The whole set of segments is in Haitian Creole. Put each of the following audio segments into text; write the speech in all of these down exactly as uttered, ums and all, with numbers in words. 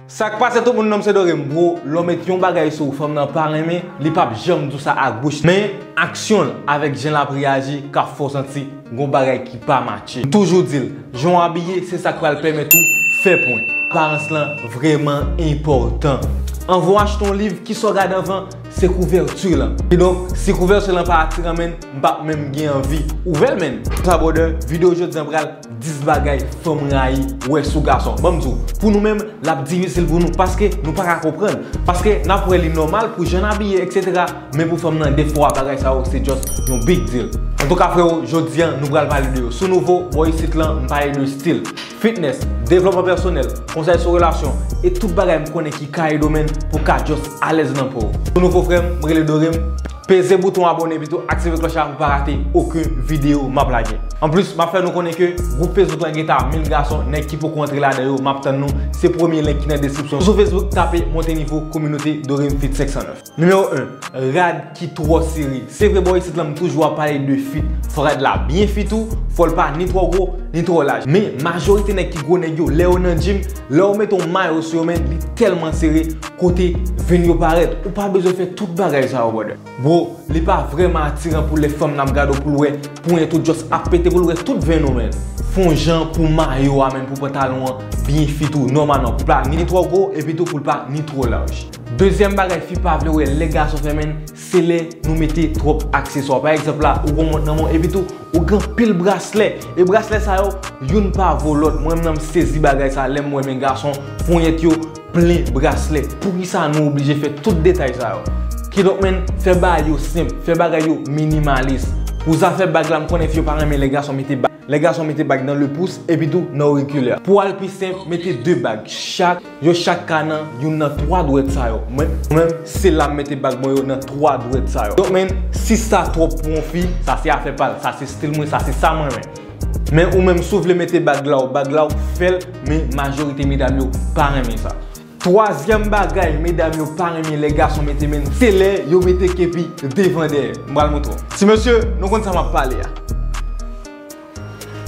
Sa k pase tout moun, non m se Dorem. Bro, lè w met yon bagay sou ou, fanm nan pa renmen, li p ap janm di w sa ak bouch, men aksyon l avèk jan l ap reyaji ka fè w santi gon bagay ki pa matche. M toujou di l, jan w abiye se sa k pral pèmèt ou fè pwen. Aparans lan vrèman enpòtan. Anvan w achte yon liv, kisa w gade anvan? Se kouvèti lan. Kidonk, si kouvèti lan pa atiran, menn, m p ap menm gen anvi ouvè l, menn. Sa, brother, videyo jodi an pral dis bagay fanm rayi wè sou gason. Ban m di w, pou nou menm, l ap difisil pou nou, paske nou pa ka konprann. Paske n ap wè li nòmal pou jan n abiye, etsetera. Men pou fanm nan, defwa, bagay sa yo, se just yon big deal. Antouka, frewo, jodi an, nou pral pale de yo. Si w nouvo bò isit lan, m pale de stil, fitness, devlopman pèsonèl, konsèy sou relasyon, e tout bagay m konnen ki ka ede w, menn, pou w ka just alèz nan po w. Si w nouvo, frè m, m rele Dorem. Peze bouton abòne epi tou aktive klòch la pou w pa rate okenn videyo m ap lage. Anplis, m ap fè nou konnen ke gwoup Facebook lan gen ta mil gason, nèg ki poko antre ladan yo, m ap tann nou. Se premye link ki nan deskripsyon. Sou Facebook, tape Monte Nivo Kominote Dorem Fit senk san nèf. Nimewo en, rad ki twò sere. Se vre, bò isit lan, m toujou ap pale de fit. Fò rad la byen fit ou, fò l pa ni twò gwo, ni twò laj. Men, majorite nèg ki gwo nèg yo, lè yo nan gym, lè yo mete yon mayo sou yo, menn, li tèlman sere, kote venn yo parèt. Ou pa bezwen fè tout bagay sa yo, brother. Bro, li pa vrèman atiran pou lè fanm nan ap gade w, pou l wè ponyèt ou just ap pete, pou l wè tout venn ou, menn. Fè yon jan pou mayo a, menn, pou pantalon an byen fit ou nòmalman, pou l pa ni twò gwo, epi tou pou l pa ni twò laj. Dezyèm bagay fi pa vle wè lè gason fè, menn, se lè nou mete twòp akseswa. Pa egzanp la, ou gon mont nan men w, epi tou ou gen anpil braslè. E braslè sa yo, youn pa vo lòt. Mwen menm, m sezi bagay sa lè m wè, menn, gason, ponyèt yo plen braslè. Poukisa nou oblije fè tout detay sa yo? Kidonk, menn, fè bagay yo senp, fè bagay yo minimalis. Pou zafè bag la, m konnen fi yo pa renmen lè gason mete bag. Lè gason mete bag nan le pous, epi tou nan orikilè. Pou al pi senp, mete de bag. Chak, yo chak ka nan youn nan twa dwèt sa yo. Mwen menm, se la m mete bag mwen yo nan twa dwèt sa yo. Donk, menn, si sa twòp pou yon fi, sa se afè pa l, sa se stil mwen, sa se sa mwen renmen. Men ou menm, si w vle mete bag la, ou bag la, ou fè l, men majorite medam yo pa renmen sa. Twazyèm bagay medam yo pa renmen lè gason mete, menn, se lè yo mete kepi devan dèyè. M pral montre w. Ti mesye, nou konn sa m ap pale a.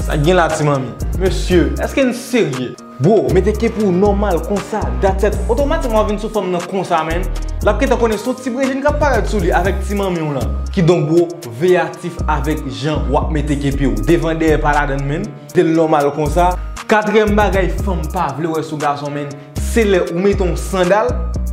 Sa gen la, ti manmi? Mesye, èske n serye? Bro, mete kepi w nòmal konsa, that's it. Otomatikman w ap vin sou fanm nan konsa, menn. L ap gentan konnen se yon ti brejin k ap parèt sou li avèk ti manmi w lan. Kidonk, bro, veye atif avèk jan w ap mete kepi w. Devan, dèyè pa ladann, menn. Mete l nòmal konsa. Katriyèm bagay fanm pa vle wè sou gason, menn, se lè ou mete yon sandal,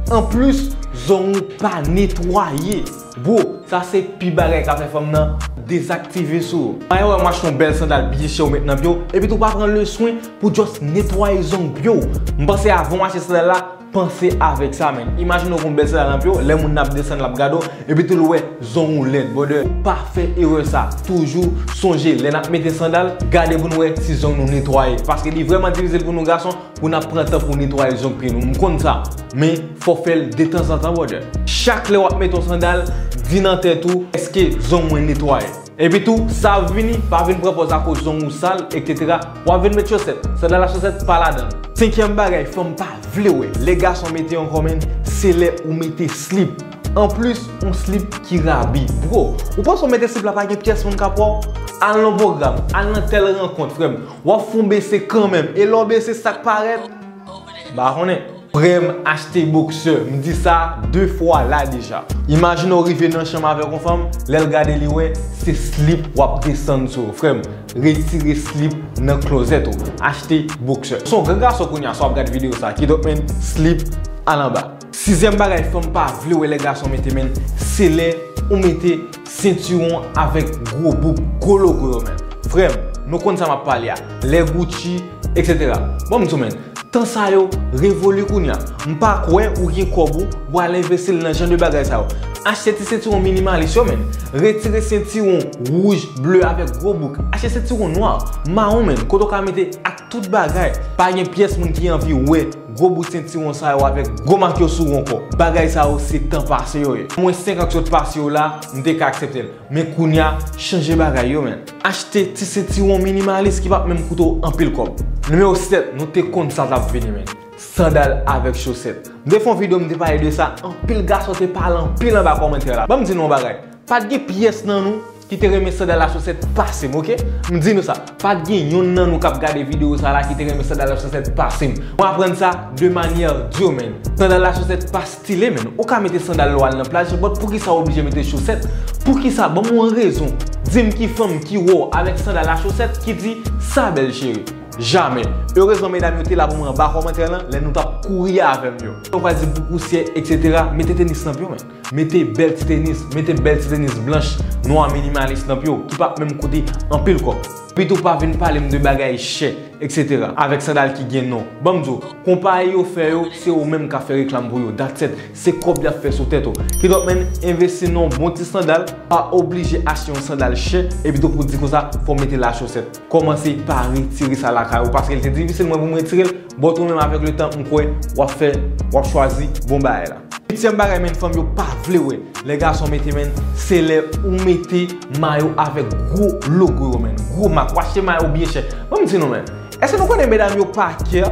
anplis, zong ou pa netwaye. Bro, sa se pi bagay k ap fè fanm nan dezaktive sou ou. Anyen wè m achte yon bèl sandal byen chè ou met nan pye w, epi tou w pa pran le swen pou just netwaye zong pye w. M panse avan w achte sandal la, panse avèk sa, menn. Imajine w gen yon bèl sandal nan pye w, lè moun nan ap desann, l ap gade w, epi tou l wè zong ou lèd, brother. Pa fè erè sa. Toujou sonje, lè n ap mete sandal, gade pou n wè si zong nou netwaye. Paske li vrèman difisil pou nou gason, pou n ap pran tan pou netwaye zong pye nou. M konn sa. Men, fò w fè l detanzantan, brother. Chak lè w ap mete yon sandal, di nan tèt ou, èske zong mwen netwaye? Epi tou, sa ap vini, pa vin pran pòz akoz zong ou sal, etsetera. W ap vin met chosèt. Sandal ak chosèt pa ladan l. Senkyèm bagay, fanm pa vle wè lè gason mete ankò, menn, se lè ou mete slip. Anplis, yon slip ki rabi. Bro, ou panse w mete slip la pa gen pyès moun k ap wè w? Al nan pwogram, al nan tèl rankont, frè m. W ap fè w bese kanmenm. E lè w bese, sa k parèt? M pa konnen. Frè m, achte boksè. M di sa de fwa la deja. Imajine w rive nan chanm avèk yon fanm, lè l gade li wè, se slip w ap desann sou ou. Frè m, retire slip nan klozèt ou. Achte boksè. Si w yon gran gason kounye a, sa w ap gade videyo sa. Kidonk, menn, slip al anba. Sizyèm bagay fanm pa vle wè lè gason mete, menn, se lè ou mete sentiwon avèk gwo bouk, gwo logo yo, menn. Frè m, nou konn sa m ap pale a. Lè Gucci, etsetera. Bon, m di w, menn, tan sa yo revoli kounye a. M pa kwè ou gen kòb ou pou al envesti l nan jan de bagay sa yo. Achte ti sentiwon minimalis yo, menn. Retire sentiwon wouj, ble avèk gwo bouk. Achte sentiwon nwa, mawon, menn, kote w ka mete ak tout bagay. Pa gen pyès moun ki anvi wè gwo bout sentiwon sa yo avèk gwo mak yo sou ou ankò. Bagay sa yo, se tan pase yo ye. Mwen, senk an k sot pase yo la, m te ka aksepte l. Men kounye a, chanje bagay yo, menn. Achte ti sentiwon minimalis ki p ap menm koute w anpil kòb. Nimewo sèt, nou te konn sa t ap vini, menn. Sandal avèk chosèt. M te fè yon videyo, m te pale de sa. Anpil gason te pale anpil anba kòmantè la. Ban m di nou yon bagay. Pa t gen pyès nan nou ki te renmen sandal a chosèt pase m, oke? M di nou sa, pa t gen yonn nan nou k ap gade videyo sa la ki te renmen sandal a chosèt pase m. Mwen aprann sa de manyè di, man. Sandal a chosèt pa stile, man. Ou ka mete sandal lè w al nan plaj, but poukisa w oblije mete chosèt? Poukisa? Ban m yon rezon. Di m ki fanm ki wè w avèk sandal a chosèt ki di sa bèl, cheri. Jamè. Erezman medam yo te la pou mwen anba kòmantè lan lè nou t ap kouri avè m yo. Yo pral di m pou pousyè, etsetera. Mete tenis nan pye w, man. Mete bèl ti tenis, mete bèl ti tenis blanch, nwa minimalis nan pye w, ki p ap menm koute anpil kòb. Epi tou pa vin pale m de bagay chè, etsetera. Avèk sandal ki gen non. Ban m di w, konpayi yo fè yo, se ou menm k ap fè reklam pou yo. That's it. Se kòb y ap fè sou tèt ou. Kidonk, man, envesti nan yon bon ti sandal, pa oblije achte yon sandal chè, epi tou pou di konsa, fò w mete l a chosèt. Kòmanse pa retire sa lakay ou, paske l te difisil mwen pou m retire l, but ou menm avèk letan, m kwè w ap fè, w ap chwazi bon bagay la. Uityèm bagay, man, fanm yo pa vle wè lè gason mete, man, se lè ou mete mayo avèk gwo logo yo, man, gwo mak. W achte mayo byen chè. Ban m di nou, man, èske nou konnen medam yo pa kè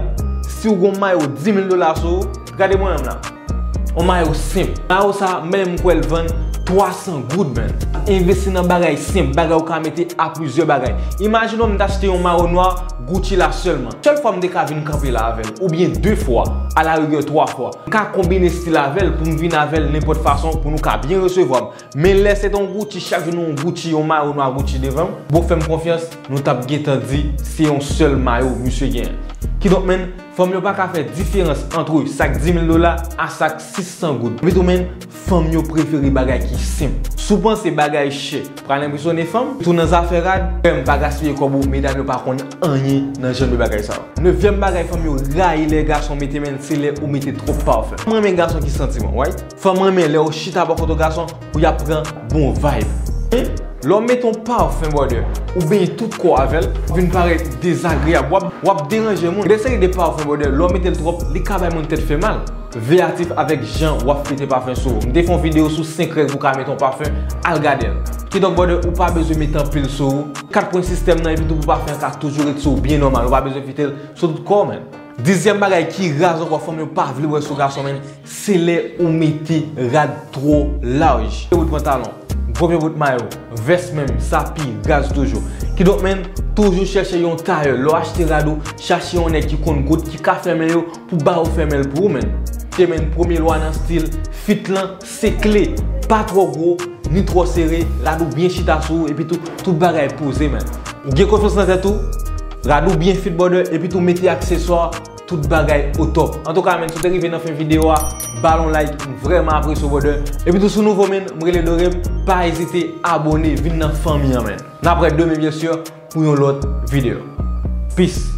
si w gon mayo di mil dola sou ou? Gade mwen menm la. Yon mayo senp. Mayo sa, menm m kwè l vann twa san goud, man. Envesti nan bagay senp, bagay ou ka mete a plizyè bagay. Imajine w m t achte yon mayo nwa Gucci la sèlman. Sèl fwa m te ka vin kanpe la avè l, oubyen de fwa, alarigè twa fwa. M ka konbine stil avè l pou m vin avè l nenpòt fason pou nou ka byen resevwa m. Men lè se t on Gucci, chak jou nou yon Gucci, yon mayo nwa Gucci devan m, bon, fè m konfyans, nou t ap gentan di se yon sèl mayo misye genyen. Kidonk, man, fanm yo pa ka fè diferans ant sa k di mil dola a sa k sis san goud. Epi tou, man, fanm yo prefere bagay ki senp. Si w panse bagay chè pral enpresyone fanm, tou nan zafè rad, frè m, pa gaspiye kòb ou, medam yo pa konn anyen nan jan de bagay sa yo. Nevyèm bagay fanm yo rayi lè gason mete, man, se lè ou mete twòp pafen. Mwen renmen gason ki santi bon, right? Fanm renmen lè w chita bò kote gason pou y ap pran bon vibe. Lè w mete yon pafen, brother, ou benyen tout kò w avè l, vin parèt dezagreyab, w ap, w ap deranje moun. Gen de seri de pafen, brother, lè w mete l twòp, li ka bay moun tèt fè mal. Veyatif avèk jan w ap fete pafen sou ou. M te fè yon videyo sou senk règ pou w ka mete yon pafen, al gade l. Kidonk, brother, ou pa bezwen mete anpil sou ou. Kat pwen sistèm nan, epi tou pou pafen an ka toujou ret sou ou byen nòmal. Ou pa bezwen fete l sou tout kò w, man. Dizyèm bagay ki raz ankò fanm yo pa vle wè sou gason, man, se lè ou mete rad twò laj. Pye bout pantalon, gwo pye bout mayo, vès menm, sa pi raz toujou. Kidonk, man, toujou chèche yon tayè. Lè w achte rad ou, chache yon nèg ki konn goud, ki ka fèmen yo, pou ba ou fèmen l pou ou, man. Te, man, premye lwa nan stil, fit lan, se kle. Pa twò gwo, ni twò sere, rad ou byen chita sou ou, epi tou, tout bagay poze, man. Ou gen konfyans nan tèt ou, rad ou byen fit, brother, epi tou mete akseswa, tout bagay o top. Antouka, man, si w te rive nan fen videyo a, ba l yon like, m vrèman apresye w, brother. Epi tou, si w nouvo, man, m rele Dorem, pa ezite abone, vin nan fanmi an, man. N ap wè demen, byen si, pou yon lòt videyo. Peace.